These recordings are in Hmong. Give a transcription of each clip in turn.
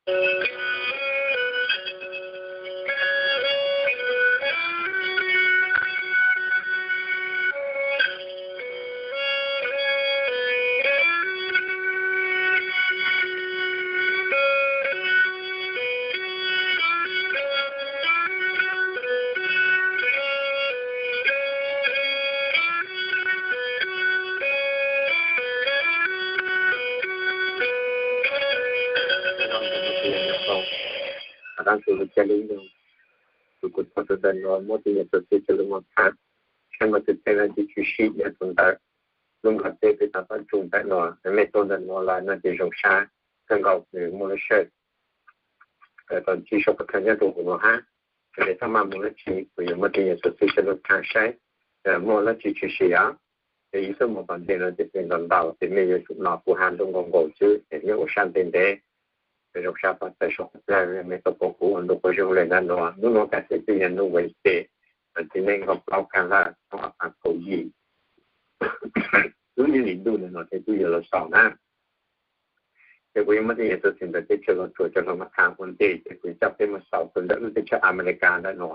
Tus kuv tau tus ntawv no muab tus nyuam txuas tus coj lug moog tham, saib mas tus txheej no tsis tshwm sim nyob rau ntawm lub nplog teb peb tau pab tsu ntawm no, mej tuaj ntawm no lawm no ces zoo sab kawg nkaus, muaj lub sij hawm tau ntsib sau pov thawj nyob rau huv no hab. Ces txhob maj mus dlaab tsi, kuv yuav muab tus nyuam txuas tus coj lug tham saib muaj dlaab tsi tshwm sim os. Ces ib xuab moos tom ntej no ces peb ntau ntau ces mej yuav tsum nov kuv has lug nkaus nkaus xwb ces mej ua sab ntev ntev. Zoo sab pab txhawb sau pov thawj mej tau pum kuv ua ntu quas zoo le ntawm no. Nub no kav xwb twb yog nub Wednesday, txiv neej nkaum plaub kag lawm, ob phav kaum yim. Lub ib hlis ntuj no ces twb yuav lug xaus na. Ces kuv yuav muab tej yam txuj ci ntawm teb chaws Los Tsuas coj lug tham ua ntej ces kuv coj peb mus xaus rau ntawm lub teb chaws Amelikas ntawm no.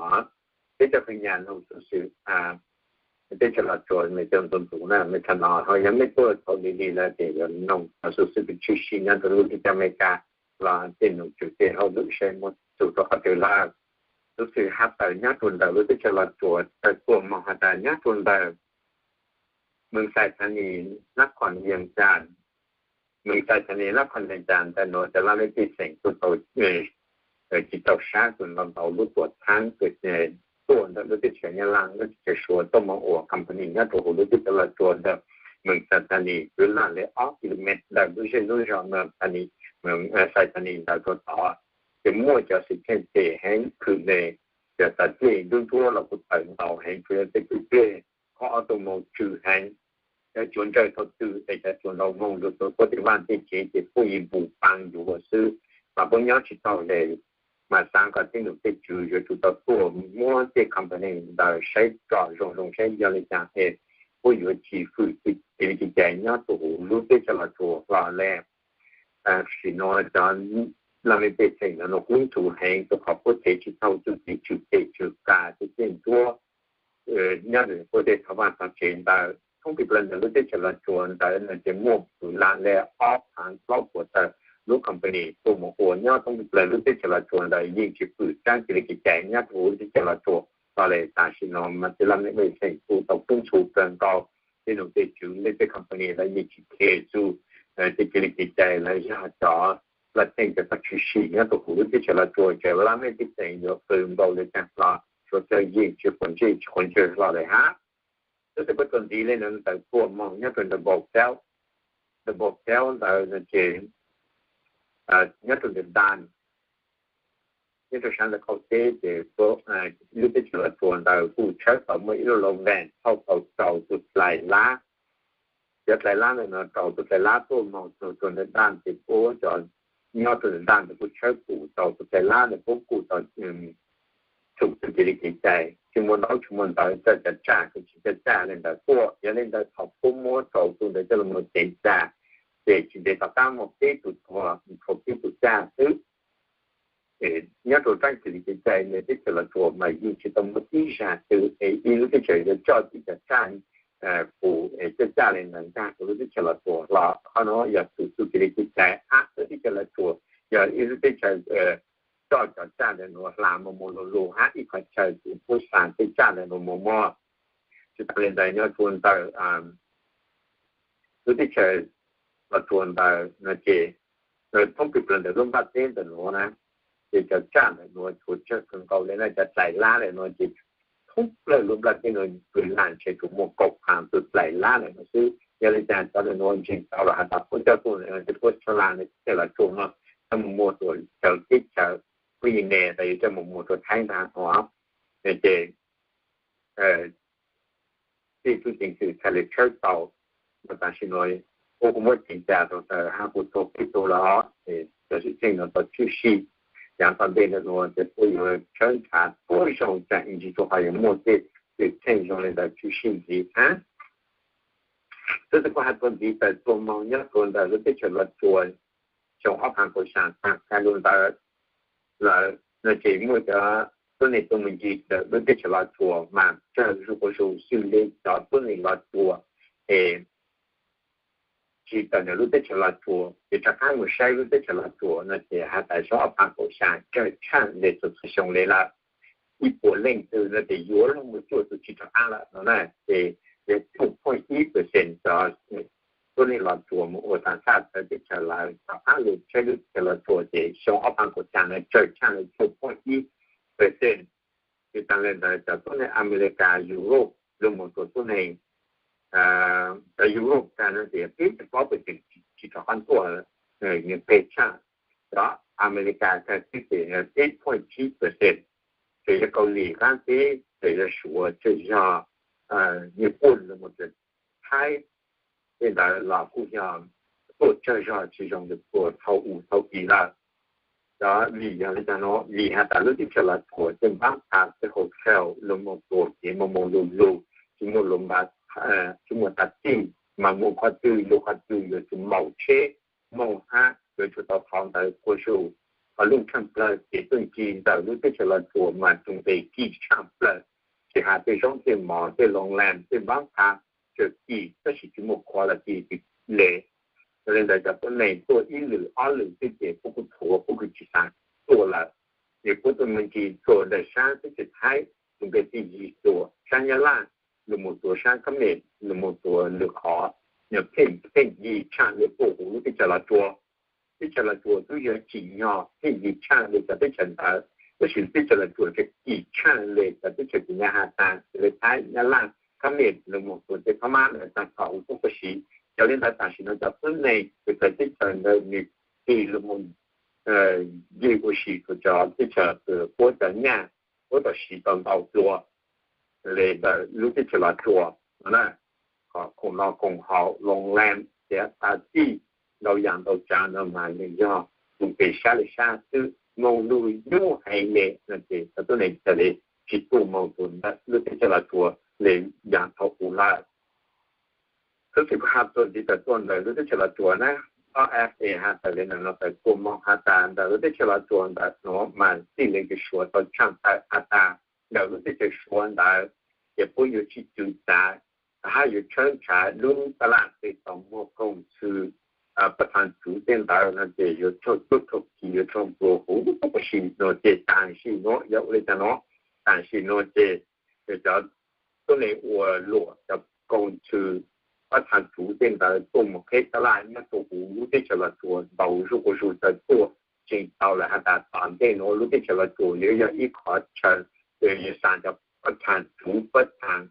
Peb cov pheej nyam noog xuv xwm teb chaws Los Tsuas mej cov ntxuv ntxuv na mej tham no ho yog mej tuaj thaum lig lig lawm ces yuav noog cov xuv xwm tshwm sim nyob rau lub teb chaws Amelikas los tej nom tswv tej hauj lwm saib muaj txug rau qhov twg lawm. Xuv xwm has tawm nyob rau ntawm lub teb chaws Los Tsuas tawm tuaj moog has tas nyob rau ntawm Moos Xais Thas Nis, Nab Qhoos Yees Cas, Moos Xais Thas Nis, Nab Qhoos Yees Cas ntawm nuav cov laj mej pej xeem kuj tau tsis tau sab kws ntau ntau lub tuam txhab kws tuaj ntawm lub teb chaws Nyab Laj lub teb chaws Suav tuaj moog ua company nyob rau huv lub teb chaws Los Tsuas ntawm Moos Xais Thas Nis kwv lam le ob kilomev ntawm lub zej lub zog Moos Xais Thas Nis ntawd rau tod. Ces muaj cov xwm txheej phem heev, khwm le cov txav dlej ntub ntsuab los kuj tawm ntau heev, tsuas yog tej kwj dlej khob auto moog tsw heev. Cov tsuav ntsawj thaum twg es cov tsuav nrau moog lug rau puab tej vaaj tej tsev ces puab yeej npus paa yuav xwb, mas puab nyob tsis taug le. Mas xaav kom tej nom tej tswv yuav tsum tau tuaj muab tej company ntawd saib tsom zoo zoo saib yog le caag es puab yuav tsis fwm kev li kev cai nyob rau huv lub teb chaws Los Tsuas hlo le. Tam sim no cov laj mej pej xeem no kuj ntxhov heev rau qhov puab cev tsis taug txuj kev tswm pem tswm ka tej ntsuab nyob rau puab tej tog vaaj tog tsev ntawd. Thoob plawg ntawm lub teb chaws Los Tsuas ntawd no ces muaj pw lam le ob phav plaub puas tawm lub company tuaj moog ua nyob thoob plawg lub teb chaws Los Tsuas ntawd yeej tsis fwm tsaab kev li kev cai nyob rau huv lub teb chaws Los Tsuas hlo le. Tam sim no mas tej laj mej pej xeem kuj tau kub ntxhov kawg nkaus, tej nom tej tswv le tej company lawv yeej tsis khe txuj tej kev li kev cai los yog cov laj txheej cov tog tshwm sim nyob rau huv lub teb chaws Los Tsuas ces laj mej pej xeem yuav qw npaum le caag los Suav cov yeej tsis quav ntsej tsis quav ntswg hlo le hab. Tub tej puab tau ntxiv le ntawd tuaj moog nyob rau ntawm Npau Kaub, ntawm Npau Kaub ntawd no ces nyob rau ntawm Daj, nyob rau sab ntawm qaum teb ces lub teb chaws Los Tsuas ntawd kuj tshawb tau muaj ib lub loo vees thauj tau rau tus dlais lab. Cov dlais lab ntawm no rau tus dlais lab tuaj moog txug rau ntawm Daj ces puab cov nyob rau ntawm Daj ntawd kuj tshawb pum tau tus dlais lab ntawd puab kuj tau tsum txuj kev li kev cai, tsis muaj ntaub tsis muaj ntawv, txawj cov tsaj kuj tsis coj tsaj le ntawd tuaj. Yog le ntawd thaum puab muab rau tus ntawd coj lug moog ceev tsam, ces tsis ntev tom qab muaj peb tug tuag, tshuav peb tug tsaj xwb. Nyob rau tsaab kev li kev cai ntawm teb chaws Los Tsuas mas yeej tsis tau muaj ib zag twg es ib lub teb chaws yuav coj tib cov tsaj pum es coj tsaj le ntawd nkaag rau lub teb chaws Los Tsuas hlo. Qhov no yog tsum txuj kev li kev cai hab lub teb chaws Los Tsuas yog ib lub teb chaws coj cov tsaj ntawm nuav hla moog moog lug lug hab ib qhov chaw kuj puab xa tej tsaj ntawm nuav moog moog. Tsis tas le ntawd nyob rua ntawm lub teb chaws Los Tsuas ntawd no ces thoob plawg ntawm lub nplaj teb ntawm nuav na, ces cov tsaj ntawm nuav tshuav tsawg kawg nkaus le na. Cov dlais lab ntawm nuav ces thoob plawg lub nplaj teb nuav pw lam ntshe tsuas muaj kaum phav tus dlais lab ntawm nuav xwb. Yog le caag cov ntawm nuav ntseeg tau los has tas puab coj tuaj ntawm nuav ces puab tshua la ntawm teb chaws Los Tsuas no coj moog muag rua chaw teb chaws, puab yeej ne tas yuav coj moog muag rua Thaib ntag no. Ces tej tub ceev xwm txhaj le tshawb tau, mas tam sim no puab kuj muab ceev cas rau taws hab kuj tuag peb tug lawm os. Ces cov xwm txheej no tau tshwm sim, yaav tom ntej ntawm nuav ces puab yuav tshawb nrhav puab zoo tsaam ib ntsis rua qhov yuav muaj tej xwm txheej zoo le ntawd tshwm sim ntxiv hab. Tub txawm kuj has txuas ntxiv tawm tuaj moog nyob rua ntawm lub teb chaws Los Tsuas, xyoo ob phav kaum xya tag kag lug ntawd lawm no ces muaj cov tuab neeg tuaj mus ncig ntawm lub teb chaws Los Tsuas mas tsawg zuj quas zug xws li cov tuab neeg Los Tsuas es tsis tawm ntawm lub teb chaws Los Tsuas ces rov qab mus saib lub teb chaws Los Tsuas no ces has tas xyoo ob phav kaum xya tsawg tshaj li txhua txhua xyoo li lawm. Ib puas leej twg no ces yuav luag mus cuaj tus tsis rov qab lawm no na. Ces yog cuaj point ib percent cov tuab neeg Los Tsuas mus ua tag xaj txawv teb chaws lawm rov qab lug saib lub teb chaws Los Tsuas ces xyoo ob phav kaum xya no tsawg tshaj li cuaj point ib percent. Ces tag li ntawd cov tuab neeg Amelikas, Europe lug mus tua tuab neeg cov Europe tag no ces peb caug plaub percent tsis rov qab tuaj, nws peg tshaj cov Amelikas tag xwb ces peb point tsib percent. Txawm yog Kaus Lim qaab teb, txawm yog Suav, txawm yog Nyij Pooj lug mus rau Thaib, tej ntawd los kuj yog tuaj tsawg zog tsis zoo li tua thaum u thaum i lawm. Cov vim yog li cas no? Vim has tas lub teb chaws Los Tsuas tej npaab phav tej hotel lug mus tua kev moo moo lug lug, tsis muaj lub npa, tsis muaj taxi, mas mus qhov twg lug qhov twg yuav tsum maus tsheb, maus hab, yuav tsum tau thov ntawv kua zug. Qhov lub tshaaj plawg kev tuaj ncig ntawm lub teb chaws Los Tsuas mas tug nqes kim tshaaj plawg, tsis has tej zoob tej mov tej loo lam tej npaab phav tsawg kim tab sis tsis muaj quality le. Yog li ntawd cov tuab neeg tuaj ib lwm ob lwm xwb ces puab kuj thuav puab kuj tsis xav tuaj lawm. Ces puab tuaj mus ncig txuas ntawm sab teb chaws Thaib, tug nqes pheej yig txuas sab Nyab Laj, lug mus txuas sab Khab Mem, lug mus txuas lwm qhov, pheej pheej yig tshaaj le tuaj huv lub teb chaws Los Tsuas. Teb chaws Los Tsuas twb yog tsim nyog pheej yig tshaaj le cov teb chaws ntawd, tab sis teb chaws Los Tsuas ces kim tshaaj le cov teb chaws tim Nyab has tas le Thaib, Nyab Laj, Khab Mem lug mus txuas tej Phab Mab ntawd taag thaum u tuab ua si. Yog li ntawd tam sim no cov tuab neeg kws txawv teb chaws ntawd nws tig lug mus yig ua si rua cov teb chaws kws puab cov nyaj puab tau siv tau ntau dlua le ntawm lub teb chaws Los Tsuas no na. Kom khoom noj khoom haus, loo lam, tiav taxi, ntau yaam ntau tsaav no mas nws yog tug nqes sab le sab xwb, moog lug nyuaj heev le no ces cov tuab neeg txawm le tsis tuaj moog txug ntawm lub teb chaws Los Tsuas le yaam thaum u lawm. Tab sis kuv has txuas ntxiv tawm tuaj ntawm lub teb chaws Los Tsuas na, ob F A has tawm le ntawm no tawm tuaj moog has tas ntawm lub teb chaws Los Tsuas ntawm nuav mas txij le kws Suav tau tshaaj tawm has tas ntawm lub teb chaws Suav ntawd ces puab yuav tsis tswv txav hab yuav tshawb nrhav lub taj laj kws tau muaj koom txw pab thav txuv tej ntawd no ces yuav raug tub raug ki yuav raug nplua huv ua si no ces tam sim nuav yog ua le caag no, tam sim nuav ces cov tuab neeg ua luam cov koom txw pab thav txuv tej ntawd tuaj mus qheb taj laj nyob rua huv lub teb chaws Los Tsuas ntau zuj ua zug tawm tuaj tseem tau lawm has tas tom ntej nuav lub teb chaws Los Tsuas yuav yog ib qhov chaw yuav xa cov pab thav txuv pab thav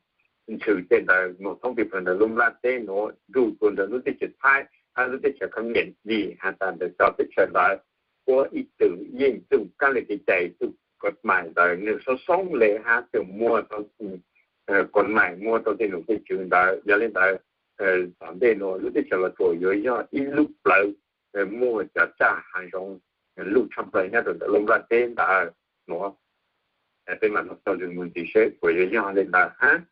ntxhw tej ntawd moog thoob peg plawg ntawm lub nplaj teb nuav nrug rua ntawm lub teb chaws Thaib hab lub teb chaws Khab Mem vim has tas ntawm cov teb chaws ntawd puab ib txwm yeej txuj kab le kev cai txuj kod maim ntawd nws xoob xoob le hab txawm muaj tau kod maim muaj tau tej num tej tswv ntawd. Yog le ntawd tom ntej nuav lub teb chaws Los Tsuas yuav yog ib lub plawv muaj cov tsaj haav zoov luj tshaj plawg nyob rua ntawm lub nplaj teb ntawd nuav. Peb mam nov txog lug mus ntxiv seb puas yuav yog le ntawd hab.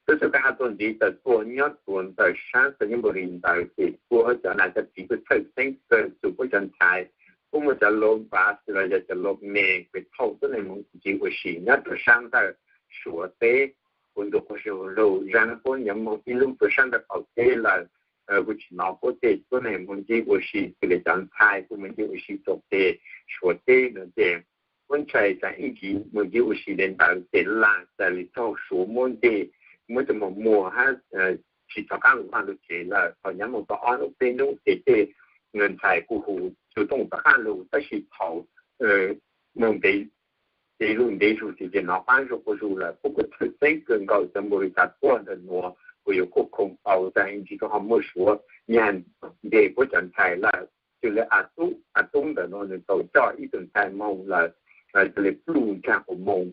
Tab sis koj has txuas ntxiv tawm tuaj nyob rua ntawm sab Xais Nyab Npus Lis ntawd ces puab cov nam cov txiv kuj txhawj xeeb kawg txug puab cov ntxhais, puab muaj cov lub npas los yog cov lub me kws thauj tuab neeg mus ncig ua si nyob rua sab ntawm Suav teb. Kuv ntuas quas zug lug zaaj puab nyob moog ib lub rua sab ntawm qaum teb lawm, kuv tsis nov puab tej tuab neeg mus ncig ua si xws le cov ntxhais kuj mus ncig ua si rua peg Suav teb no ces puab ntshai tas ib ntsis mus ncig ua si le ntawd ces lam tas le raug Suav muab nteg, muab cov muag muag hab tsis rov qaab lug vaj lug tsev lawm. Thaum nyob moog tau ob nub peb nub ces tej ntxhais kuj hu tug tooj rov qaab lug tab sis thaum moog ntev ntev lug ntev zug ces nov qaab zuj quas zug lawm. Puab kuj txhawj xeeb kawg nkaus cov npau li tas tuaj ntawm nuav kuj yuav kuj khoom tau tas ib ntsis rua ho muaj Suav nyag nteg puab cov ntxhais lawm. Xws le A Tub, A Tub ntawm nuav nws tau coj ib tug ntxhais moog lawm, xws le pluj nraag kuv moog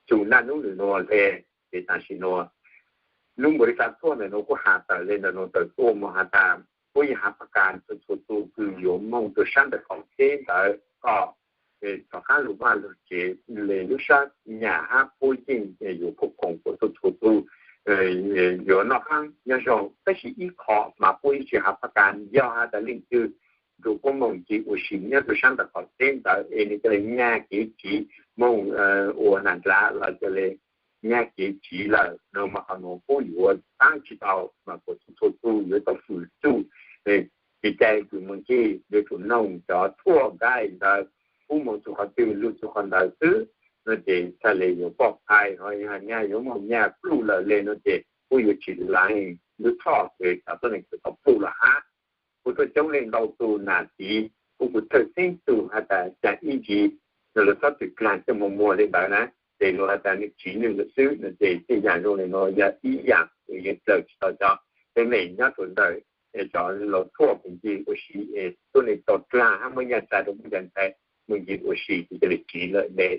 txug naj nub nws nuav le. Ces tam sim nuav lub npau li tas tuaj ntawm nuav kuj has tawm le ntawm nuav tawm tuaj moog has tas puab yeej hav pab kas txhua txhua tug kws yuav moog rua sab ntawm qaum teb ntawd kom rov qaab lug vaj lug tsev le lub sab nyam hab puab yeej yuav kuj khoom puab txhua txhua tug yuav noj qaab nyob zoo. Tab sis ib qho mas puab yeej tsis hav pab kas yog has tas leej twg rua puab moog ncig ua si nyob rua saab ntawm qaum teb ntawd es nwg ca le nyag kev tsiv, moog ua nas dlav los ca le nyag kev tsiv lawm no mas qhov nuav puab yuav taab tsi tau mas kuas txhua txhua tug yuav tau fwm txuj kev cai kws moog ncig yuav tsum noog cov tour guide ntawd puab moog txug qhov twg lug txug qhov ntawd xwb no ces txhaj le yuav poj phai ho nyag yuav moog nyag pluj lawm le no ces puab yuav tsi laav lub thoj kws cov tuab neeg kws tau pluj lawm hab. Kuv tuaj coob leej ntau tug nam txiv, kuv kuv thawj xeeb tug has tas caag ib ntsis no lawv txhob txwm dlaag coj moog muag le ntawd na, ces luag has tas nwg tsiv nwg lawm xwb no ces tej yaam zoo le nuav yog ib yaam kws yeej dlaws tsi tau cov teeb meem nyob rua ntawm cov laug thuaj moog ncig ua si es tuab neeg tau dlaag hab muab nyaj txag rua puab cov ntxhais moog ncig ua si ces ca le tsiv lawm le.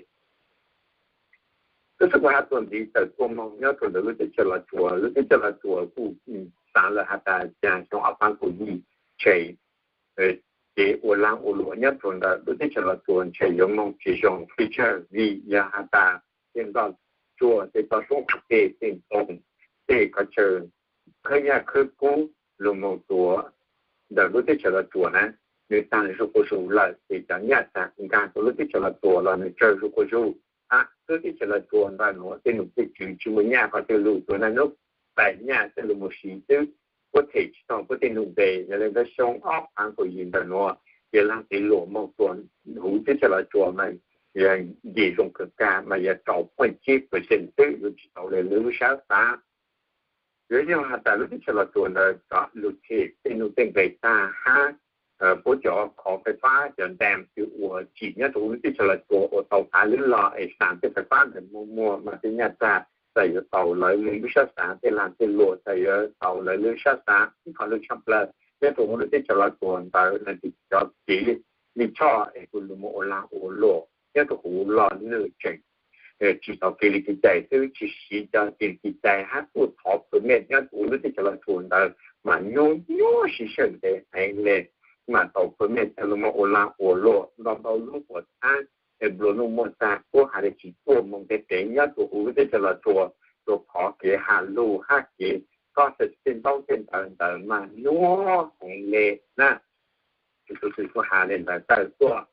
Tub xwb kuv has tuaj ntxiv tawm tuaj moog nyob rua ntawm lub teb chaws Los Tsuas, lub teb chaws Los Tsuas kuj xaav lawm has tas caag xyoo ob phav kaum yim tshem kev ua laag ua luam nyob rua ntawm lub teb chaws Los Tsuas ntshe yuav moog tsi zoo pes tsawg vim yog has tas tej ntoj tsuag tej toj roob hauv pes tej ntoo tej qhov chaw khawb nyaj khawb kub lug moog tuav ntawm lub teb chaws Los Tsuas na, nwg taag zuj quas zug lawm ces cov nyaj txag nkaag rua lub teb chaws Los Tsuas los nwg tsawg zuj quas zug. Hab lub teb chaws Los Tsuas ntawm nuav tej num tej tswv tsi muaj nyaj qhov twg lug tuav, naj nub pais nyaj tej lug moog siv xwb, puab them tsi tau puab tej num npe. Yog le ntawd xyoo ob phav kaum yim ntawm nuav, kev laag kev luam moog tuav huv teb chaws Los Tsuas mas yog nce zoo kawg kag mas yog rau point tsib percent xwb, yuav tsi tau le lub sab xaav. Yuav yog has tas lub teb chaws Los Tsuas ntawd cov lug them tej num tej npe tag hab puab cov qhov fais fab cov dam kws ua tsim nyob rua huv lub teb chaws Los Tsuas ua tau tav lub log es xaav tej fais fab ntawd muag muag mas tej nyaj txag txawm yuav tau lawv lub sab xaav, tej laag tej luam txawm yuav tau lawv lub sab xaav. Ib qhov lug tshaj plawg nyob rua huv lub teb chaws Los Tsuas ntawd nws tsis cov kev li choj es kws lug moog ua laag ua luam nyob rua huv los nwg tseem tsi tau kev li kev cai xwb, tsi siv cov kev li kev cai hab kuj thov permit nyob rua huv lub teb chaws Los Tsuas ntawd mas nyuaj nyuaj siv sawv ntev heev le, mas tau permit txhad lug moog ua laag ua luam ntau ntau lub quas txhab es nplua nuj muaj txag puab has le tsi tuaj moog ntev ntev nyob rua huv lub teb chaws Los Tsuas, rua qhov kev has lug hab kev kob xav tej ntaub tej ntawv ntawd mas nyuaj heev le na. Tub xwb kuv has le ntawd tawm tuaj.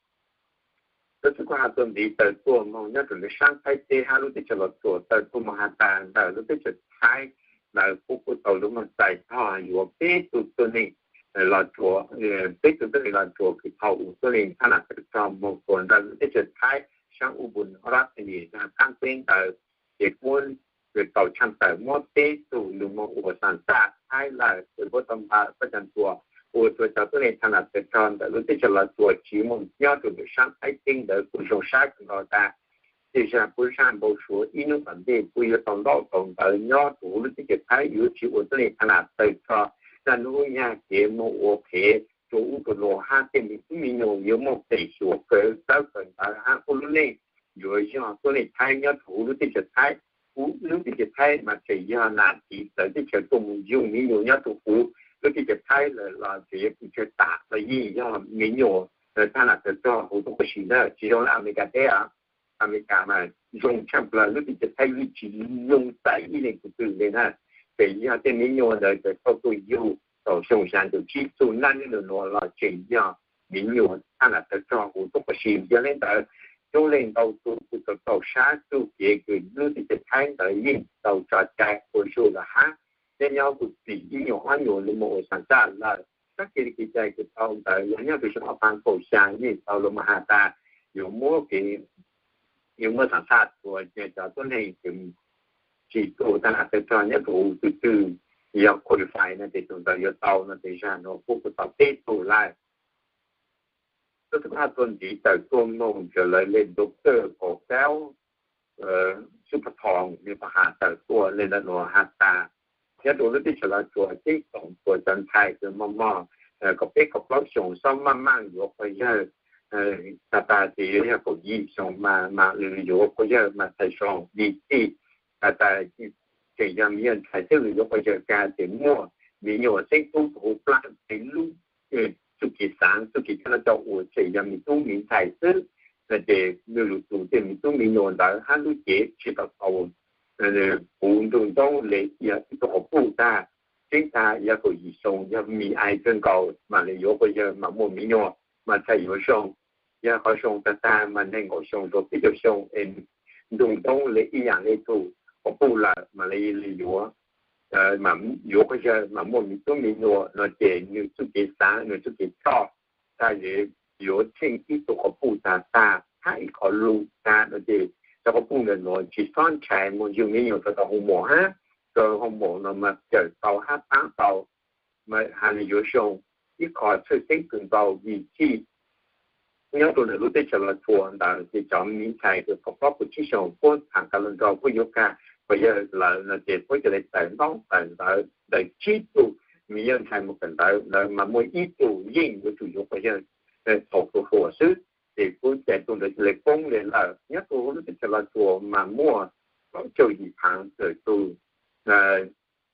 Tub xwb kuv has tuaj ntxiv tawm tuaj moog nyob rua lub saab Thaib teb hab lub teb chaws Los Tsuas tawm tuaj moog has tas ntawm lub teb chaws Thaib ntawd puab kuj tau lug moog txais tog yuav peb tug tuab neeg Los Tsuas, peb tug tuab neeg Los Tsuas kws thaum ub tuab neeg thab nam tawm rog moog tuav ntawm lub teb chaws Thaib saab Ubon Rathanni taab teb ntawd, ces puab tau tshaj tawm muab peb tug lug moog ua xam xaj Thaib lawm, ces puab tau npaj pob cag ntuas ua rua cov tuab neeg thab nam tawm rog ntawm lub teb chaws Los Tsuas tsiv moog nyob rua ntawm saab Thaib teb ntawd kuj zoo sab kawg nkaus tas. Tej zag puab zaj npau suav ib nub tom ntej puab yuav tau ntaub tau ntawv nyob rua huv lub teb chaws Thaib yuav tsi ua tuab neeg thab nam tawm rog, naj nub nyag kev moog ua phem rua ub rua nuav hab tej me tub me nyuam yuav muaj pem xyuam kawg txawb kawg ntawd hab kuj lub neej yuav yog tuab neeg Thaib nyob rua huv lub teb chaws Thaib. Huv lub teb chaws Thaib mas tseem yog nam txiv txawv teb chaws tuaj moog yug me nyuam nyob rua huv lub teb chaws Thaib lawm los tseem yuav pum tsawg tam los yeej yog me nyuam thab nam tawm rog huv tuab paj si na, tsi zoo le Amelikas teb. Amelikas mas zoo tshaj plawg, lub teb chaws Thaib yeej tsi zoo txais ib leeg tug twg le na, tseem yog tej me nyuam ntawd txawm tau tuaj yug tau xyoo xya caum tsib txug naj nub nuav los tseem yog me nyuam thab nam tawm rog huv tuab paj si. Yog le ntawd coob leej ntau tug kuj tau tau sab txuj kev kws lub teb chaws Thaib ntawd yeej tau tso cai ua zug lawm hab, nyob nyob kuj txim ib nyuas ob nyuas lug moog ua xam xaj lawm. Sab kev li kev cai kws tau ntawd yog nyob rua xyoo ob phav kaum xya yeej tau lug moog has tas yuav muab kev, yuav muab xam xaj rua cov tuab neeg kws tsi tuaj thab nam tawm rog nyob rua huv, tug twg yog qualify no ces tug ntawd yuav tau no ces zag nuav puab kuj tau peb tug lawm. Tub xwb kuv has tuaj ntxiv tawm tuaj moog ntawm lawv le doctor Kaum Kaub Xub Pha Thoo nwg tau has tawm tuaj le ntawm nuav has tas nyob rua lub teb chaws Los Tsuas ceeb toom rua cov ntxhais kws mog mog kaum peb kaum plaub xyoos xob maj maj yuav quas yawg, has tas tseem yog kaum yim xyoos mas mam yuav quas yawg mas txhais zoo li txij, has tas tseem yog me nyuam ntxhais xwb lug yuav quas yawg kag, tseem muaj me nyuam xeeb tub huv plab tej lub txuj kev xaav txuj kev coj noj coj ua tseem yog me tub me ntxhais xwb no ces nwg lug tu tej me tub me nyuam ntawd hab lub cev tsi tau tau puv ntuj ntoob le ib tug quas puj tag. tseeb tag yog kaum yim xyoo, yog mi ai kawg nkaus mam li yuav quas yawg mas muaj mi nyuam mas txhaj yuav zoo. Yog qhov zoo tag tag mas nees nkaum xyoo rau peb caug xyoo es ntuj ntoob li ib yam li tus quas puj lawm mam li yuav, yuav quas yawg mas muaj mi tub mi nyuam no ces nws txuj kev xav, nws txuj kev coj, txhaj yuav tsheej ib tug quas puj tag tag hab ib qho lug tag no ces cov quas puj ntawm nuav tsis xob ntshai moog yug mi nyuam rau tau hoo mom hab, rau hoo mom no mas cawm tau hab paab tau, mas has li yuav zoo. Ib qho txhawj xeeb kawg nkaus vim txij nyob rau ntawm lub teb chaws Los Tsuas ntawd ces cov mi ntxhais kws kaum plaub kaum tsib xyoos puab tham kag lug nrog puab yuav kag quas yawg lawm no ces puab ca le tawm ntaub tawm ntawv ntawm tsib tug me nyuam ntxhais mus kawm ntawv ntawd mas muaj ib tug yeej yuav tsum yuav quas yawg thaum hluas hluas xwb. Ces kuv cais tug ntawd ca le poob le lawm. Nyob rau lub teb chaws Los Tsuas mas muaj plaub caug yim phaav tawm tug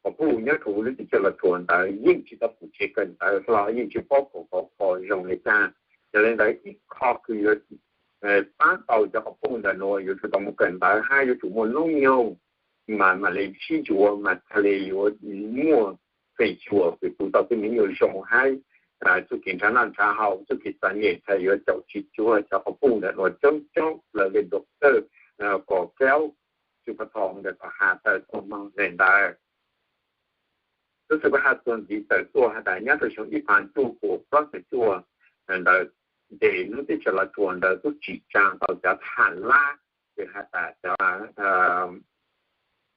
quas puj nyob rau lub teb chaws Los Tsuas ntawd yeej tsis tau pum tsev kawm ntawv hlo, yeej tsis paub kaum tau qhov zoo le caag. Yog le ntawd ib qho kws yuav paab tau cov quas puj ntawm nuav yuav tsum tau mus kawm ntawv hab yuav tsum muaj noob nyoog mas mam le sib yuav mas txhaj le yuav muaj feem xyuam kws tu tau tej me nyuam zoo hab txuj kev nrhav noj nrhav haus, txuj kev txom nyem txhaj yuav caum tsis cuag cov quas puj ntawm nuav coob coob lawv le doctor, kos kaub, tsu pa thoo ntawm tom has tawm tuaj moog le ntawd. Tub xwb kuv has txuas ntxiv tawm tuaj has tas nyob rau xyoo ib phav cuaj pua plaub caug cuaj ntawd ces lub teb chaws Los Tsuas ntawd tub tsim tsaa tau cov thab ham Lab, ces has tas cov,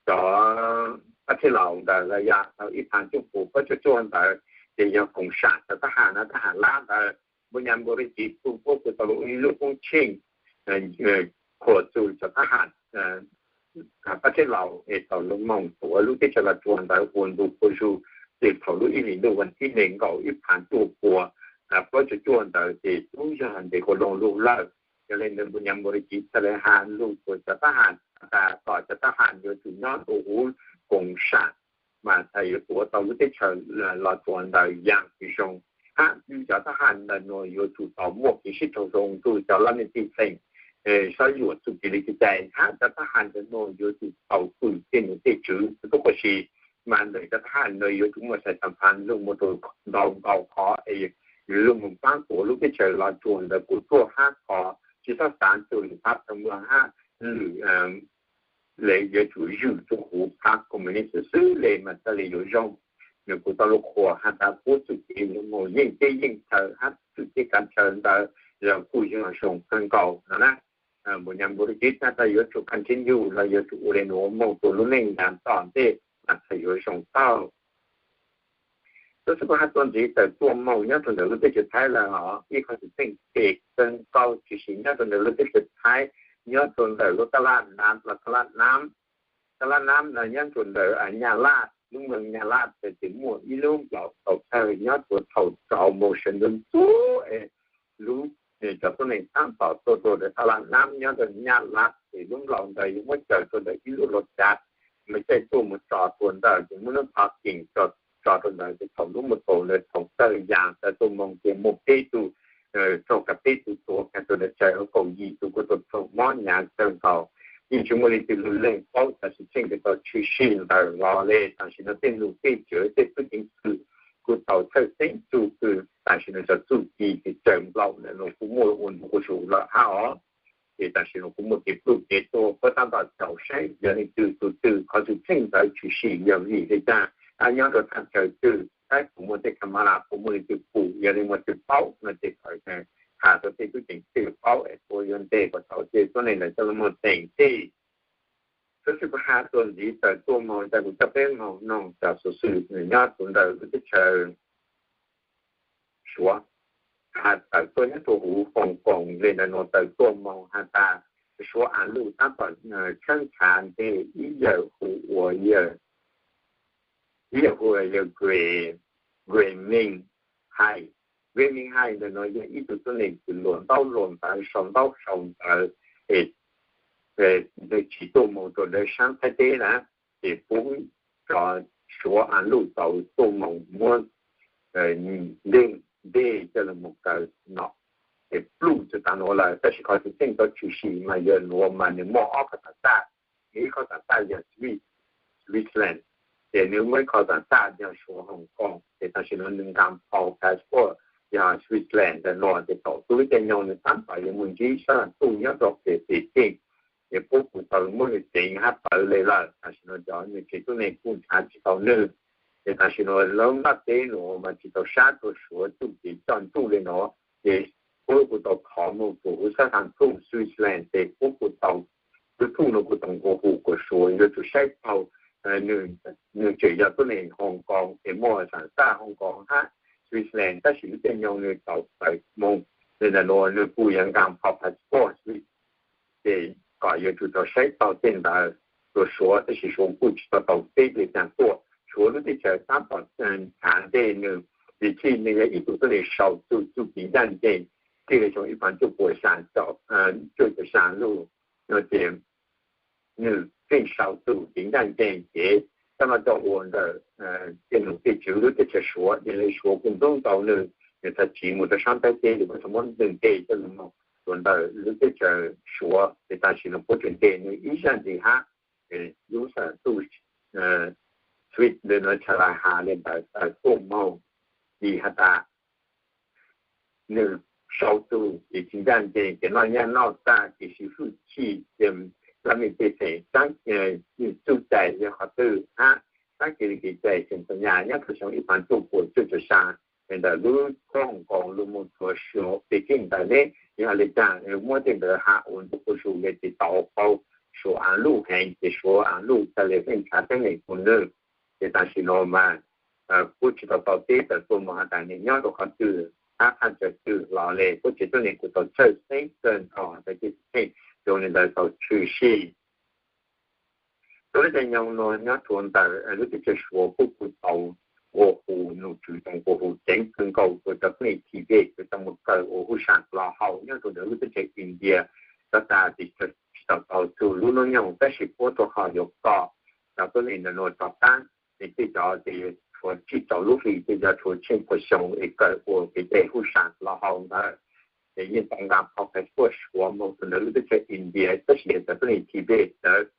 cov pab thej laus ntawd los yog tau ib phav cuaj pua plaub caug cuaj ntawd ces yog koom sam cov thab ham no, thab ham Lab ntawd npu nyas npu rau civ txuj puab kuj tau lub ib lub koob tsheej khuam txug cov thab ham pab thej laus es tau lug moog tuav lub teb chaws Los Tsuas ntawd ua ntu ua zug. Ces thaum lub ib hlis ntuj vas thib nees nkaum ib phav cuaj pua plaub caug cuaj ntawd ces tub yog ntes quas loog lug lawm. Yog le ntawd npu nyas npu rau civ txhaj le has lug tuav cov thab ham tas kom cov thab ham yuav tsum nyob rau huv koom sam mas txhaj yuav tuav tau lub teb chaws Los Tsuas ntawd yaam zoo. Hab cov thab ham ntawd nuav yuav tsum tau muaj kev sib raug zoo nrug cov laj mej txij xeem, saib yuam txuj kev li kev cai, hab cov thab ham ntawd nuav yuav tsum tau fwm tej nom tej tswv tub quas si. Mas ntawm cov thab ham ntawd yuav tsum muaj xais xas phas lug mus rau ntau nkaus qhov es lug mus paab tuav lub teb chaws Los Tsuas ntawd kuas ruaj hab qhov tsis txhob xaav txug lwm phab tawg muag hab lwm le yuav tsum zwm rua huv phab koom muas nis xwb xwb le mas txhaj le yuav zoo. Nws kuj tau lug qhuas has tas puab txuj kev lug mus yeej teb yeej chaw hab txuj kev kav chaw ntawd los kuj yog zoo kawg nkaus no na. Npu nyas npu rau civ txhaj tas yuav tsum continue los yuav tsum ua le nuav moog rua lub neej yav tom ntej mas txhaj yuav zoo tau. Tub xwb kuv has txuas ntxiv tawm tuaj moog nyob rau ntawm lub teb chaws Thaib lawm hos ib qhov xwm txheej phem kawg nkaus tshwm sim nyob rau ntawm lub teb chaws Thaib, nyob rau ntawm lub taj laj Nam los taj laj Nam. Taj laj Nam no nyob rau ntawm Nyab Laj, lub moos Nyab Laj txawm muaj ib lub nplaum tau tawg nyob rau thaum rau moos sawv ntxov ntxov es lub, cov tuab neeg taab tom tuaj rau ntawm taj laj Nam nyob rau Nyab Laj ces lub nplaum ntawd yuav muab cawm rau ntawm ib lub lub cav, mas caij tuaj mus tso rau ntawm ces muab lub thov kees tso rau ntawd ces thaum lub mus tau ntawd thaum tawg yaas tawm tuaj moog ces muaj peb tug raug kag peb tug tuav kag rau ntawd tsawg kaum yim tug kuj tau raug mob hnyav kawg nkaus. Yeej tsis muaj leej twg lug leej paub txog xwm txheej kws tau tshwm sim ntawd los le. Tam sim no tej nus tej tswv tej tub ceev xwm kuj tau txhawj xeeb txuj kws tam sim no cov txuj ci kws tsaws nplaum ntawd los kuj muaj ua ntu ua zug lawm hab os. Ces tam sim no kuj muaj kev pluj kev tuag puab taab tom xyuas saib yog leej twg tug twg qhov xwm txheej ntawd tshwm sim yog vim le caag, hab nyob rau thaj chaw twg, saib puas muaj tej camera, puas muaj leej twg pum, yog leej muaj twg paub no ces kom has rau tej tub ceev xwm paub es puab yuav nteg kom tau tej tuab neeg ntawd coj lug moog teem tej. Tub xwb kuv has txuas ntxiv tawm tuaj moog tas kuv coj peb moog noog cov xuv xwm nyob rau ntawm lub teb chaws Suav. Has tawm tuaj nyob rau huv Hong Kong le ntawd nuav tawm tuaj moog has tas Suav Av Luj taab tom tshawb nrhav nteg ib yawm hu ua, ib yawm hu ua yawg Gray, Gray Min Hai. Gray Min Hai ntawd nuav yog ib tug tuab neeg kws luag ntaub luag ntawv sau ntaub sau ntawv es tsis tuaj moog rau ntawm saab Thaib teb na, ces pub cov Suav Av Luj tau tuaj moog muab nteg coj lug moog kaw no, ces pluj txug taag nuav lawm. Tab sis qhov xwm txheej tau tshwm sim mas yog nuav mas nwg muaj ob qhov taam txaj, ib qhov taam txaj yog Switzerland, ces nws muaj ib qho xam xaj yog Suav Hong Kong, ces tam sim no nws nqa phau passport yog Switzerland ntawm no, ces thaum tub lub caij nyoog nws tab tom yuav mus ntsib sab laj tuj nyob rau pem pem tej, ces puab kuj tau muab nws txeev hab pawv le lawm. Tam sim no cov nws tsev tuab neeg kuj nrhav tsis tau nws. Ces tam sim no lub nplaj teb no mas tsis tau sab rua Suav txuj kev coj ntuj le no, ces puab kuj tau thov mus rua huv sab laj tuj Switzerland, ces puab kuj tau, lub tuj no kuj tau nqua hu kuas Suav yuav tsum saib taug nws tseem yog tuab neeg Hong Kong, ces muaj xam xaj Hong Kong hab Switzerland, tab sis lub caij nyoog nws tau tawm moog le ntawm no nws kuj yuav nqa phau passport Swiss, ces kom yuav tsum tau saib taug tej ntawd rua Suav, tab sis Suav kuj tsis tau tau teb le caag tuaj. Suav lub teb chaws tab tom nrhav ntej nws, vim txij nws yog ib tug tuab neeg sau txug txuj kev ncaj ncees txij le xyoo ib puas cuaj puas xya caum, cuaj caum xya lug no ces nws pheej sau txug kev ncaj ncees ces coj noj coj ua ntawm tej nom tej tswv lub teb chaws Suav, ces le Suav kuj ntxub ntau nws, nws txhad tsiv mus rau sab ntiaj teb, ces puab txhad muab nws nce coj lug moog rua ntawm lub teb chaws Suav, ces tam sim no puab tseem nce nws ib zaj ntxiv hab. Lub xam xaj tuj Swiss ntawm no txhad has le ntawd tawm tuaj moog, vim has tas nws sau txug kev tsis ncaj ncees, kev noj nyaj noj tag, kev siv hwj chim, ces laj mej pej xeem txuj cai yog qhov twg hab, txuj kev li kev cai xeem txom nyem nyob rau xyoo ib puas cuaj puas cuaj caum xya, le ntawm lub koob Hong Kong lug mus rua Suav Pekeng ntawd ne, yog le caag muab tej ntawd has ua ntu ua su le ces tau paub Suav aav luj heev, ces Suav aav luj tas le pheej nrhav teeb meem rua nws. Ces tam sim no mas kuj tsis tau tau teb tawm tuaj moog has tas nws nyob rau qhov twg hab phaj tsawg twg los le, puab tsev tuab neeg kuj tau txhawj xeeb kawg nkaus has tas tej txheej zoo li ntawd tau tshwm sim. Tub lub caij nyoog nuav nyob rua ntawm lub teb chaws Suav puab kuj tau nqua hu, nom tswv tau nqua hu ceev kawg nkaus rua cov tuab neeg Tibet kws tau mus kawm ua huv sam los haus nyob rua ntawm lub teb chaws India, txhad tas tsis tau tau txug lub hnub nyoog, tab sis puab rua qhov yuav kom cov tuab neeg ntawm nuav rov qaab, es tej cov ces tshuav tsib rau lub hlis, tej cov tshuav tsheej pua xyoo es kawm ua kev cai huv sam los haus ntawd, ces yeej tau nqa phau passport Suav moog rua ntawm lub teb chaws India, tab sis cov tuab neeg Tibet ntawd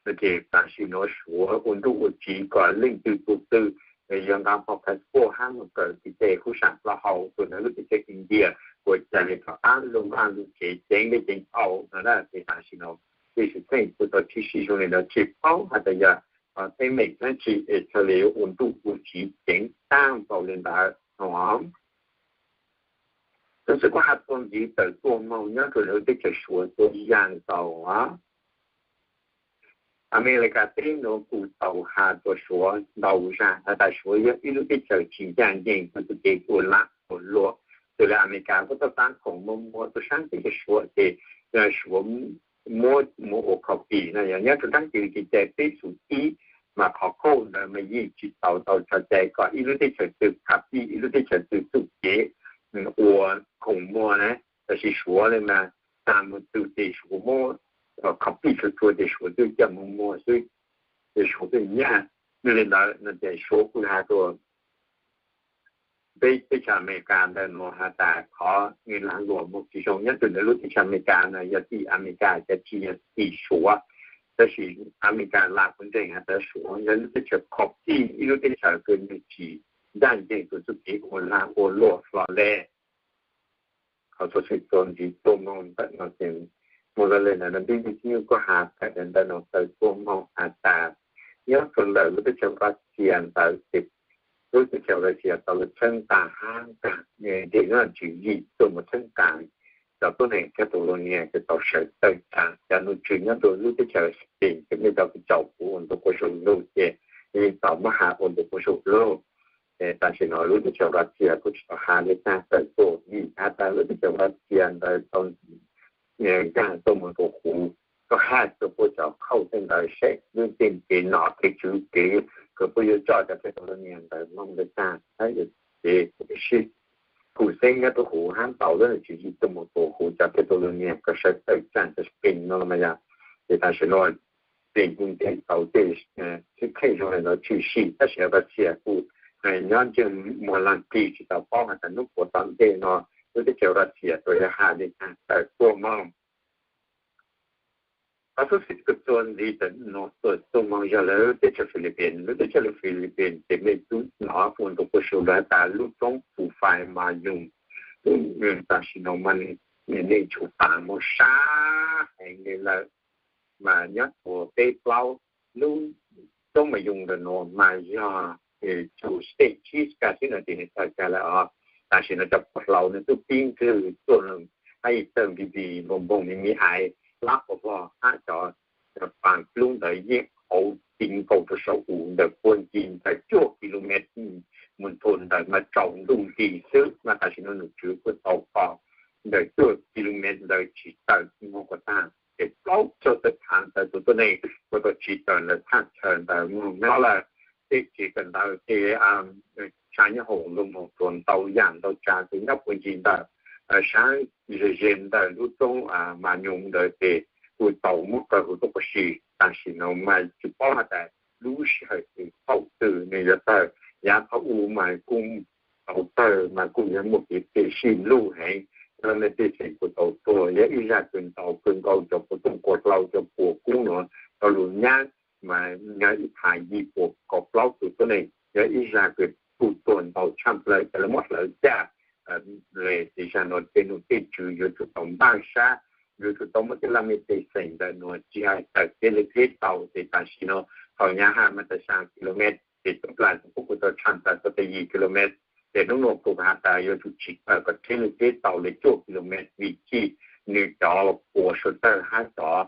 no ces tam sim nuav Suav ua ntuj ua tsiv kom leej twg tug twg yuav nqa phau passport hab moog kawm kev cai huv sam los haus rua ntawm lub teb chaws India, ua cas nws rov qaab lug vaj lug tsev ceev le ceev tau no na, ces tam sim no tej xwm txheej kuj tau tshwm sim zoo li ntawd, tsis paub has tas yog teeb meem dlaab tsi es txhad le ua ntuj ua tsiv ceev taag npaum li ntawd no. Tab sis kuj has txuas ntxiv tawm tuaj moog nyob rua lub teb chaws Suav tuaj ib yaam ntau. Amelikas teb nuav kuj tau has rua Suav ntau zag has tas Suav yog ib lub teb chaws tsis ncaj ncees rua txuj kev ua laab ua luam. Txawm le Amelikas kuj tau taab koom muaj muag rua saab teb chaws Suav ces Suav muab mus ua copy no yog nyob rua dlaab tsi kev cai peb xus ib, mas qhov koj ntawd mas yeej tsis tau tau tso cai kom ib lub teb chaws twg copy ib lub teb chaws twg txuj kev ua koom muag na. Tab sis Suav le mas tas mus txug ces Suav muab copy txhua txhua ces Suav twb coj mus muag xwb, ces Suav twb nyaj. Yog li ntawd no ces Suav kuj has rua peb teb chaws Amelikas ntawm nuav has tas qhov nws lag luam moog tsis zoo nyob rua ntawm lub teb chaws Amelikas no yog tim Amelikas cov tsi yog tim Suav. Tab sis Amelikas lam kuv ntseeg has tas Suav yog lub teb chaws copy ib lub teb chaws kws nws tsis ncaj ncees rua txuj kev ua lag ua luam hlo le. Qhov xov xwm txuas ntxiv tuaj moog ntawm no ces moog le ntawm no peb tij nyuj kuj has tawm ntawm no tawm tuaj moog has tas nyob rua ntawm lub teb chaws Russia ntawd ces lub teb chaws Russia tau lug txheeb tas hab tas nteg nyob tswv yim tuaj mus txheeb tas cov tuab neeg Catalonia kws tau sawv tawm tsaam cov nom tswv nyob rua lub teb chaws Spain kws mej tau kws caum kuv ua ntu quas saum lug ces yeej tau muab has ua ntu quas saum lug. Ces tam sim no lub teb chaws Russia kuj tsis tau has le caag tawm tuaj vim has tas lub teb chaws Russia ntawd tau nkaag tuaj mus rua huv, koj haj rua puab cov khauj tej ntawd saib lub nteej kev nom kev tswv kev kws puab yuav coj cov Catalonia ntawd moog le caag hab yuav kev sib khuv xeeb nyob rua huv hab tau lub tswv yim tuaj mus rua huv cov Catalonia kws sawv tawm tsaam cov Spain no los mas yog. Ces tam sim no Spain kuj ntev tau tej xwm txheej zoo le ntawd tshwm sim, tab sis Russia kuj nyob ntsej muag laag plig tsis tau paub has tas hnub puas tom ntej no lub teb chaws Russia tau yuav has le caag tawm tuaj moog. Ob tug xib hwb txuas ntxiv txawm no tuaj tuaj moog yog lawv teb chaws Philippines. Lub teb chaws Philippines ces mej tub nov ua ntu quas su lawv tas lub roob Pu Fai Mas Yum, tam sim no mas neeg tshuav tas moog sab heev le lawm. Mas nyob rua peb plaub lub roob Mas Yum ntawm no mas yog tsu state tsib kag xwb no ces nwg tawg kag lawm os. Tam sim no cov pua hlaus nwg tub pib nrwg tuaj, hab ib tawg npig npig npoog npoog me me aiv lab ua vog hab cov paas dlub ntawd yeej hauv ti nkaus rua saum huv ntawm puag ncig ntawm cuaj kilomev mus txug ntawm mas tsaus ntuj nti xwb. Mas tam sim no nom tswv kuj tau kho ntawm cuaj kilomev ntawd tsi tawm moog kuas taag, ces plaub caug tawm thaav ntawd tug tuab neeg kuj tau tsi tawm ntawm thaaj chaw ntawd moog nyob lawm. Tej tsev kawm ntawv ces tshav nyob hauv lug moog rua ntau yaam ntau tsav ces nyob puag ncig ntawm sab ze ze ntawm lub roob Mas Yum ntawd ces kuj tau muab kawg huv tuab quas si. Tam sim no mas tsi paub has tas lub sij hawm twg thaum twg nwg yuav tawg. Yav thaum u mas kuj tau tawg mas kuj yuav muaj kev phem sij luj heev, cov laj mej pej xeem kuj tau tuag, yog ib zag kws ntau kawg nkaus cov puas tooj kuas hlau cov puas kub nuav tau lug nyab mas yog ib phav yim puas kaum plaub tug tuab neeg, yog ib zag kws kuj tuag ntau tshaj plawg, cov lawv muab hlawv caj. Ces zag nuav tej num tej tswv yuav tsum tau npaj sab, yuav tsum tau muab tej laj mej pej xeem ntawm nuav tsi has tawm teb le teb tau. Ces tam sim no thaum nyab has mas tawm xyaa kilomev ces tub plag kuj tau tshaj tawm tau yim kilomev. Ces nub nuav kuj has tas yuav tsum tsi tawm kom teb le teb tau le cuaj kilomev vim txij nwg cov puas suav tawg hab cov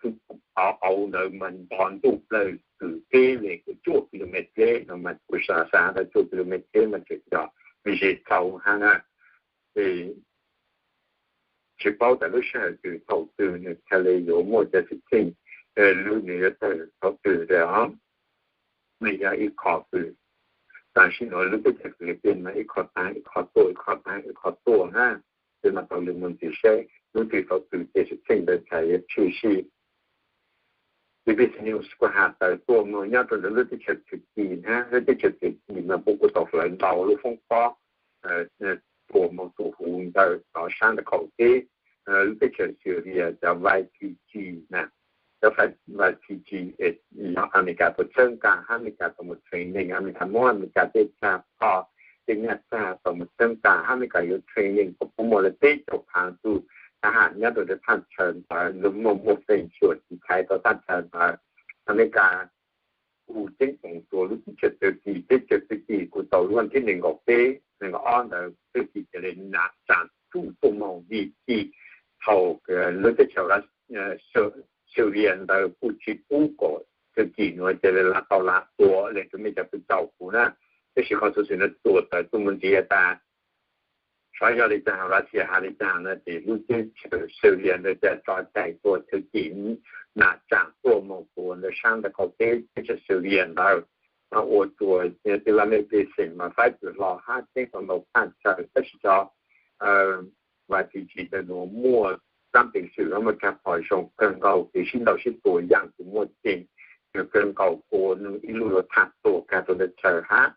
tub au ntawd mas nto ntuj plawg kws teb le kuj cuaj kilomev teb no mas kuj xav xav has tas cuaj kilomev teb mas tseem yog ze txaus hab na. Ces tsi paub tas lub sij hawm twg thaum twg nwg txhaj le yuav muaj cov xwm txheej lub nwg yuav tawg thaum twg os. Nws yog ib qho kws tam sim no lub teb chaws Philippines mas ib qho taag ib qho tuaj, ib qho taag ib qho tuaj na. Ces mas tau lug moog ntxiv seb lub twg thaum twg ces xwm txheej ntawd txhaj yuav tshwm sim. Bbc News kuj has tas tuaj moog nyob rua ntawm lub teb chaws Turkey na, lub teb chaws Turkey mas puab kuj tau hlawv ntau lub foob pob tuaj moog txug huv ntawm cov sab ntawm qaum teb. Lub teb chaws Syria cov Y P G na, cov Y P G yog Amelikas tau txhawb nqaa hab Amelikas tau mus training, Amelikas muab Amelikas tej txag phom tej nyaj txag tau mus txhawb nqaa hab Amelikas yuav training kom puab muaj le peb caug phaav tug thab ham nyob rua thaj chaw ntawd, lug muaj muaj feem xyuam tiv thaiv tau thaj chaw ntawd. Amelikas kuj ceeb toom rua lub teb chaws Turkey, teb chaws Turkey kuj tau lub thib neeg nkaum peb neeg nkaum ob ntawd Turkey ca le nam tsaam tuaj moog vim txij thaum lub teb chaws Syria ntawd kuj tsi pub kom Turkey nuav ca le tau lam tua le rua mej cov kws tau kuv na. Tab sis qhov xuv xwm nuav tuam tawm tuaj moog ntxiv tas xyov yog le caag, Russia has le caag na, ces lub teb chaws Syria ntawd ca tso cai tua Turkey nam tsaam tuaj moog tua ntawm sab ntawm qaum teb teb chaws Syria ntawd, ua rua tej laj mej pej xeem mas faib tug hlo hab ceeb toom ntau thaj chaw. Tab sis cov Y P G ntawd nuav muaj taab peev xwm muaj tsaag phom zoo kawg nkaus, kev sib ntaus sib tua yaam kws muaj tseeb kawg nkaus, ua nwg ib lub luag tham tuag kag rua ntawm chaw hab.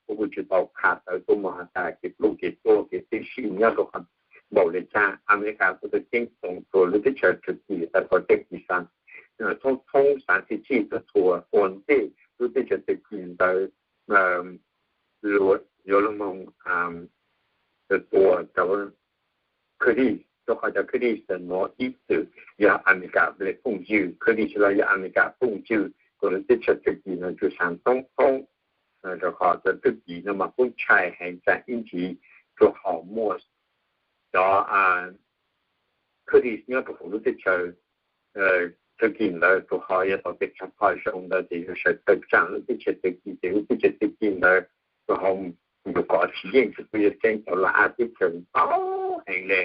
Kuv kuj tsi tau kha tawv tuaj moog has tas kev pluj kev tuag kev tib si nyob rua qhov npaum le caag. Amelikas kuj tau ceeb toom rua lub teb chaws Turkey tas kom tej kis xav thoob thoob xav txhij txhij tuaj txhua ua ntej lub teb chaws Turkey ntawd yuav lug moog tua cov Kurdish, rua qhov cov Kurdish nuav ib txwm yog Amelikas le phooj ywg, Kurdish los yog Amelikas phooj ywg, kuas lub teb chaws Turkey nuav tsi xav thoob thoob, rua qhov cov Turkey nuav mas kuj ntshai heev tsaam ib ntsis, rua qhov muaj cov Kurdish nyob rua huv lub teb chaws Turkey ntawd, rua qhov yog tau tej tsaag phom zoo ntawd ces yuav sawv tawm tsaam lub teb chaws Turkey ces lub teb chaws Turkey ntawd rua qhov yug kom tsis yeej tsi pub yuav tseeb tau laj teb chaws ntau heev le.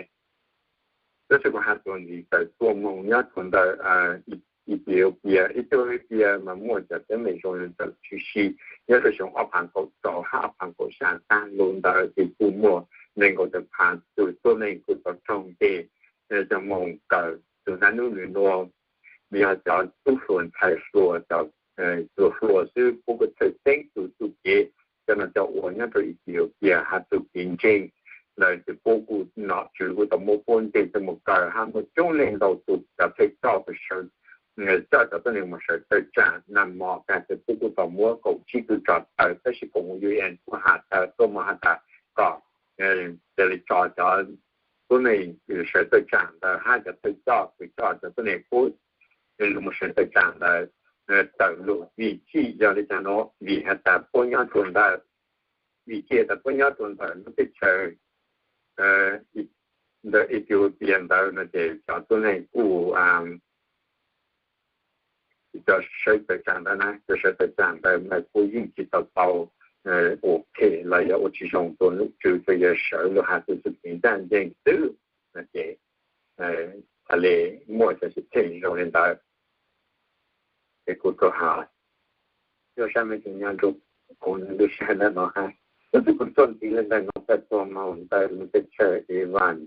Tab sis kuv has tuaj ntxiv tawm tuaj moog nyob rua ntawm Ethiopia, Ethiopia mas muaj cov teeb meem zoo le ntawm tshwm sim nyob rua xyoo ob phav kaum rau hab ob phav kaum xya taag lug ntawd ces kuj muaj nees nkaum tawm phav tug tuab neeg kuj tau raug ntes coj moog kawm txug naj nub nua. Yog cov tub hluas ntxhais hluas, cov hluas hluas xwb, puab kuj txhawj xeeb txug txuj kev cov no cov ua nyob rua Ethiopia has txug kev ntseeg ntawd ces puab kuj nom tswv kuj tau muab puab ntes coj moog kawm hab muaj coob leej ntau tug cov pheej coj tug sawv coj cov tuab neeg mus sawv tawm tsaam nag hmo, tag kis kuj tau muab kaum tsib tug tso tawm, tab sis koom haum UN kuj has tas, tuaj mus has tas kom cia li tso cov tuab neeg sawv tawm tsaam ntawd hab cov thawj coj kws coj cov tuab neeg qub mus sawv tawm tsaam ntawd tawm lug. Vim txij yog li caag nuav? Vim has tas puab nyob rua ntawm, vim txij tas puab nyob rua ntawm lub teb chaws ntawm Ethiopia ntawd no ces cov tuab neeg kuj cov sawv tawm tsaam ntawd na, cov sawv tawm tsaam ntawd mas kuj yeej tsi tau tau ua phem los yog ua tsi zoo rua nom tswv, tsuas yog sawv lug has txug txuj kev ntsaj nceeg xwb no ces txhad le muaj cov xwm txheej zoo li ntawd. Ces kuv tau has, yog sab me tseem nyob nrug kuv lub sab ntawm no hab, tub tub kuv tuaj ntxiv le ntawm no tawm tuaj moog ntawm lub teb chaws Iran.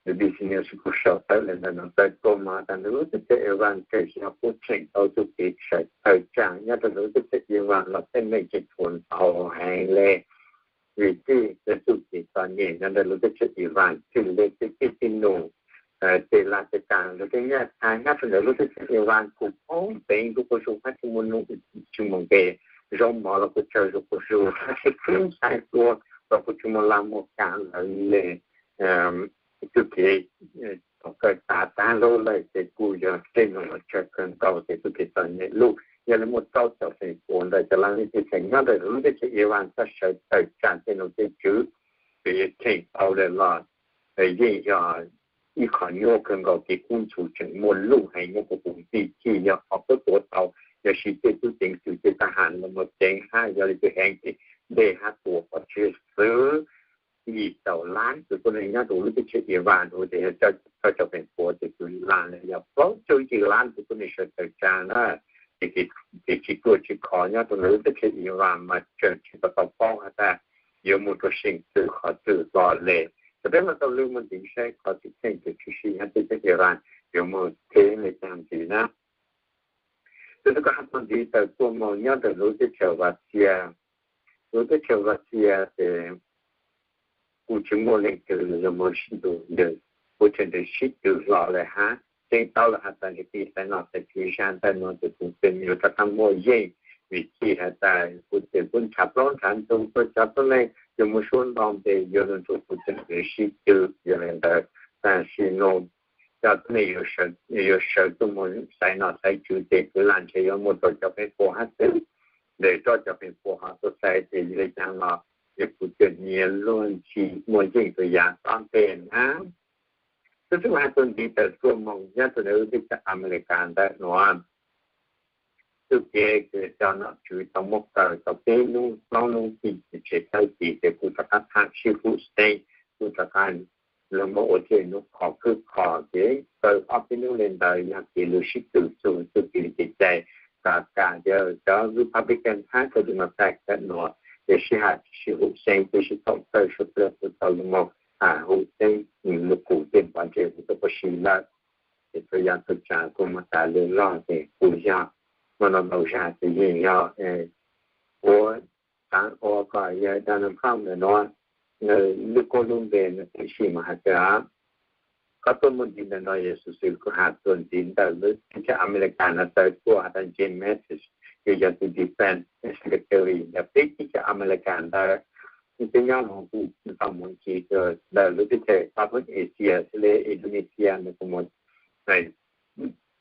Lub business kuv sau tawm le ntawm no tawm tuaj moog tas ntawm lub teb chaws Iran tseem yog puab tseem tau txuj kev sawv tawm tsaam nyob rua ntawm lub teb chaws Iran los tej neeg tseem tshuav ntau heev le. Vim txij txuj kev txom nyem nyob ntawm lub teb chaws Iran txij le tej txij num, tej laj tej kam lug tej nyaj tha nyob rua ntawm lub teb chaws Iran kuj poob peev, ntuj quas zug hab tsi muaj num, tsi muaj nqe, zaub mov los kuj tsawg, ntuj quas zug hab tej keeb sai dua los kuj tsi muaj laj muaj kam lawm le. Txuj kev tau kawg tas tag lug lawm ces kuj yog tej num los tsawg kawg nkaus ces txuj kev txom nyem lug. Yog li muaj rau caum feem pua ntawm cov laj mej teb chaws nyob ntawm lub teb chaws Iran txawj sawv tawm tsaam tej nom tej tswv, ces yuav cheem tau le los yeej yog ib qho nyuaj kawg nkaus. Kev kub ntxhov tseem muaj lug heev nyob rua huv tib si, yog qhov puab tuav tau, yog siv tej tub ceev xwm tej tag ham los mus ceev hab yog li tus heev ces ntes hab tua pov tseg xwb. Yim caum lab tus tuab neeg nyob rua lub teb chaws Iran tes yog rau caum feem pua tes tug laj le yog plaub caug yim lab tus tuab neeg sawv tawm tsaam na. Ces kev tsi ruaj tsi khov nyob rua ntawm lub teb chaws Iran mas tseem tsi tau tau paub has tas yuav mus rua seem twg qhov twg los le. Ces peb mam tau lug mus ntxiv saib qhov txuj kev tshwm sim nyob teb chaws Iran yuav mus theeb le caag ntxiv na. Tub tub kuv has txug ntxiv tawm tuaj moog nyob ntawm lub teb chaws Russia. Lub teb chaws Russia ces kuj tsi muaj leej twg lug moog sib tw, puab tseem sib tw hlo le hab. Tseeb tau lug has tas nwg pib xaiv nom xaiv tswv zag ntawm nuav tes kuv tseem yuav rov qaab muaj yeej, vim txij has tas kuv tseem pub nrhav plaub nrhav ntug rua cov tuab neeg yuav mus suav nto npe yuav lug nrug kuv tseem sib tw. Yog le ntawd, tam sim nuav cov tuab neeg yuav sawv tuaj moog xaiv nom xaiv tswv tes kuv laj ntshe yuav muaj rau caum feem pua hab xwb. Ntawm rau caum feem pua hov tuaj xaiv tes le caag los yog kuv tseem nyias luag ntsis muaj yeej rua yav tom ntej na. Tub tub has txug ntxiv tawm tuaj moog nyob rua ntawm lub teb chaws Amelikas ntawm nuav, txuj kev kws cov nom tswv tau muab kaw tau peb nub plaub nub tim tsev thawj tim tes kuj rov qaab tham sib hum xeeb, kuj rov qaab lug moog ua tej nub khov khwb kho ces kaw ob peb nub le ntawd yog kev lug sib tw txug txuj kev li kev cai. Kom kam yog cov Republican hab cov Democrat ntawm nuav ces sib ham sib hum xeeb, tes sib thaum kawg suav dlawg kuj tau lug moog hum xeeb lug kuv tej npov ntse kuv tau puab si lawm. Ces txhua yav txhua tsav kuj moog tas le log tes kuj yog moog nov ntau zag tes yeej yog ua taav ua kom yawg Donald Trump ntawm nuav lub koob lub npe nwg tam sim mas has tas koj tuaj moog ntxiv ntawm no yog xuv xwm kuv has txug ntxiv ntawm lub teb chaws Amelikas no tawm tuaj has tas Jim Mattis, kws yog tus Defense Secretary ntawm peb teb chaws Amelikas ntawd, peb nyob los kuj tau moog ntxiv ntawm lub teb chaws Southeast Asia le Indonesia ntawd kuj moog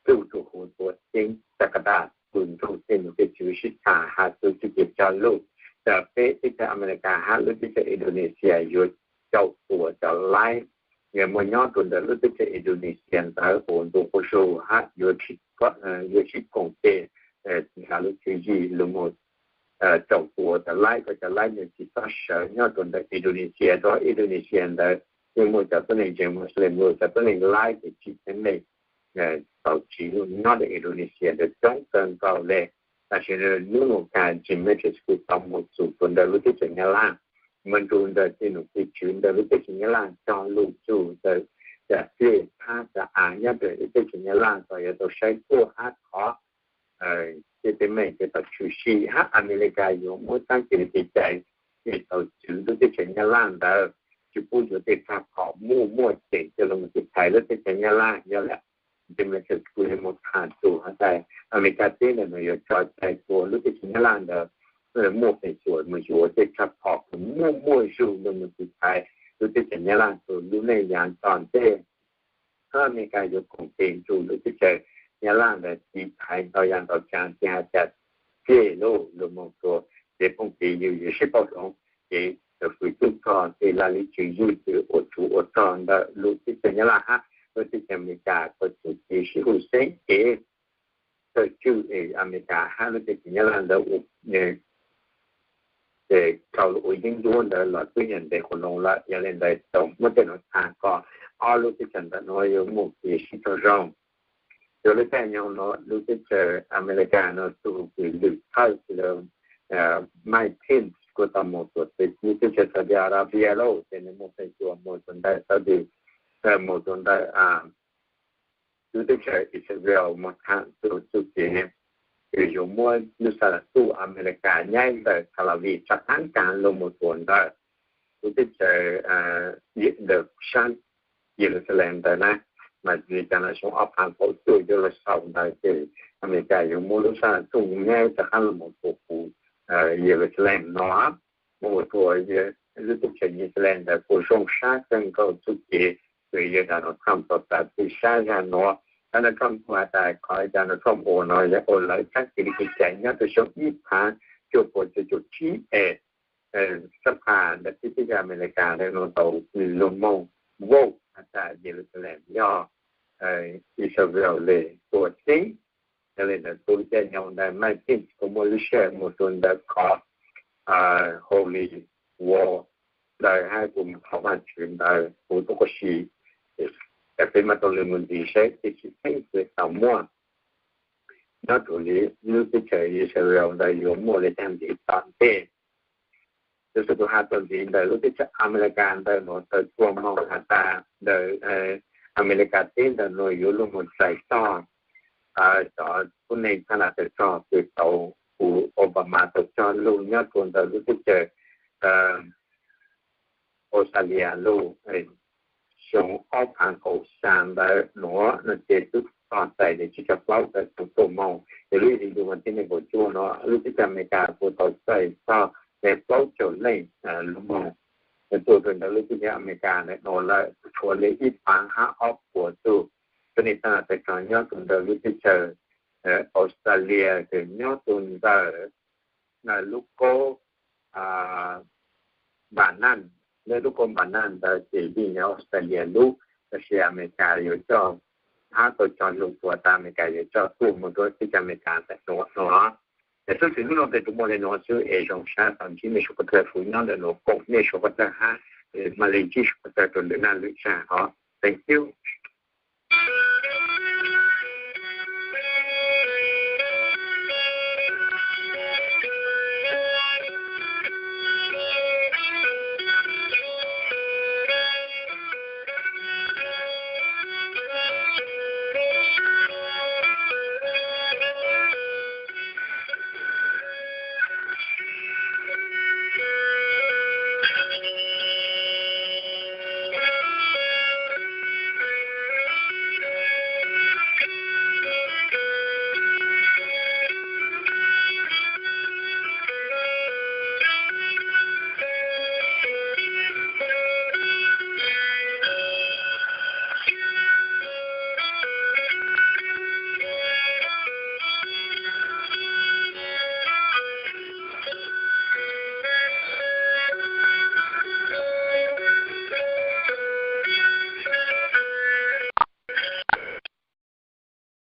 txug rua huv tuav ceeb Jakarta, kws nrug tej nom tej tswv sib tham has txug txuj kev cog lug tas peb teb chaws Amelikas hab lub teb chaws Indonesia yuav caum tuam cov laib muaj nyob rua ntawm lub teb chaws Indonesia ntawd ua ntu quas zug hab yuav sib koom tes nrhav lub tswv yim lug moog caum tuam cov laib kom cov laib nwg tsi txhob sawv nyob rua ntawm Indonesia, rua Indonesia ntawd yeej muaj cov tuab neeg ntseeg Muslim, cov tuab neeg laib tes tsim teeb meem txaus tsiv lug nyob rua Indonesia ntawd coob kawg nkaus le. Tam sim hnub nuav tas Jim Mattis kuj tau moog txug rua ntawm lub teb chaws Nyab Laj, moog nrug ntawm tej nom tej tswv ntawm lub teb chaws Nyab Laj cog lug txug ntawm cov txij phab tsa av nyob rua lub teb chaws Nyab Laj kom yuav tau saib tuaj hab thov tej teeb meem tes tau tshwm sim hab Amelikas yuav muab taab kev li kev cai es tau txwv lub teb chaws Nyab Laj ntawd, tsi pub yuav tej txag khom muaj muaj ceem coj lug mus tiv thaiv lub teb chaws Nyab Laj. Yog le Ces kuv yuav mus tham txug has tas Amelikas teb ntawm no yuav tso cai rua lub teb chaws Nyab Laj ntawd muaj feem xyuam mus yuav tej tshaj phom kws muaj muaj zug lug mus tiv thaiv lub teb chaws Nyab Laj txug lub neej yav tom ntej. Hab Amelikas yuav koom tes nrug lub teb chaws Nyab Laj ntawd tiv thaiv ntau yam ntau tsav tsi has tas txij lug lug moog rua kev phooj kev ywg, yug sib paub hloov, kev fwm tub rog, kev laj lim tswv yim kws ua tsov ua rog ntawm lub teb chaws Nyab Laj hab lub teb chaws Amelikas kuj txuj kev sib hum xeeb kev kawm tswj es Amelikas hab lub teb chaws Nyab Laj ntawd ua rau lub ua yeeb ncuab ntawd los twb yog ntev qhuav loo lawm. Yog le ntawd tau muab tej nuav tham kom ob lub teb chaws ntawm nuav yuav muaj kev sib raug zoo. Rua lub caij nyoog nuav lub teb chaws Amelikas nuav tug kws lwm thawj Mike Pence kuj tau mus tuam teb lub teb chaws Saudi Arabia lawm, ces nwg muaj feem xyuam mus rua ntawm Saudi, mus rua ntawm lub teb chaws Israel mus tham txug txuj kev kws yuav muab lub sab laj tuj Amelikas nyob ntawm Tel Aviv rov qaab kaag lug mus tuam ntawm lub teb chaws ntawm sab Yeluxalees ntawd na. Mas txij caag no xyoo ob phaav kaum cuaj yuav lug xaus ntawd ces Amelikas yuav muab lub sab laj tuj nyob rov qaab lug mus tuam huv Yeluxalees no. Mus ua rua lub teb chaws Yeluxalees ntawd kuj zoo sab kawg nkaus txuj kev kws yawg Donald Trump tau tas txij sab zag nuav. Donald Trump kuj has tas qhov Donald Trump ua no yog ua lawv tsaab kev li kev cai nyob rua xyoo ib phaav cuaj puas cuaj caum tsib es sab phaj ntawm teb chaws Amelikas ntawd nuav tau lug moog vote has tas Yeluxalees yog Israel le ua teb. Yog le ntawd txug lub caij nyoog ntawd Mike Pence kuj muaj lub sij hawm mus rua ntawm qhov Holy War ntawd hab kuj mus thov Vaajtswv ntawd huv tuab si, tas peb mam tau lug mus ntxiv saib tej tsi txheeb kws tau muaj nyob rua lub teb chaws Israel ntawd yuav muaj le caag ntxiv tom ntej. Tab sis kuv has txug ntxiv ntawm lub teb chaws Amelikas ntawm nuav tau tuaj moog has tas ntawm Amelikas teb ntawm nuav yuav lug mus txais txog cov tuab neeg txhab nam tawm txog kws tau huv Obama tau cog lug nyob rua ntawm lub teb chaws Australia lug xyoo ob phaav kaum xya ntawd nuav no ces twb txog txais le tsib caug plaub tawm tug tuaj moog. Ces lub ib hlis ntuj vas thib nees nkaum cuaj no lub teb chaws Amelikas kuj tau txais txog le plaub caug leej lug moog tuaj rua ntawm lub teb chaws Amelikas ntawm nuav lawm, tshuav le ib phaav hab ob puas tug tuab neeg txhab nam tawm txog nyob rua ntawm lub teb chaws Australia kws nyob rua ntawm lub koob Npanaj. Le lub koob Npanaj ntawd ces yeej yog Australia lub, tab sis Amelikas yuav coj hab tau cog lug rua tas Amelikas yuav coj tuaj moog rua teb chaws Amelikas ntawm nuav no. Es xub xwm hnub no peb tsuas muaj le nuav xwb es zoo sab tau ntsib mej suav koj tawg huv nyob ntawm nuav koom mej suav koj tawg hab mam le ntsib suav koj tawg rua lwm naj lwm zaaj os. Thank you.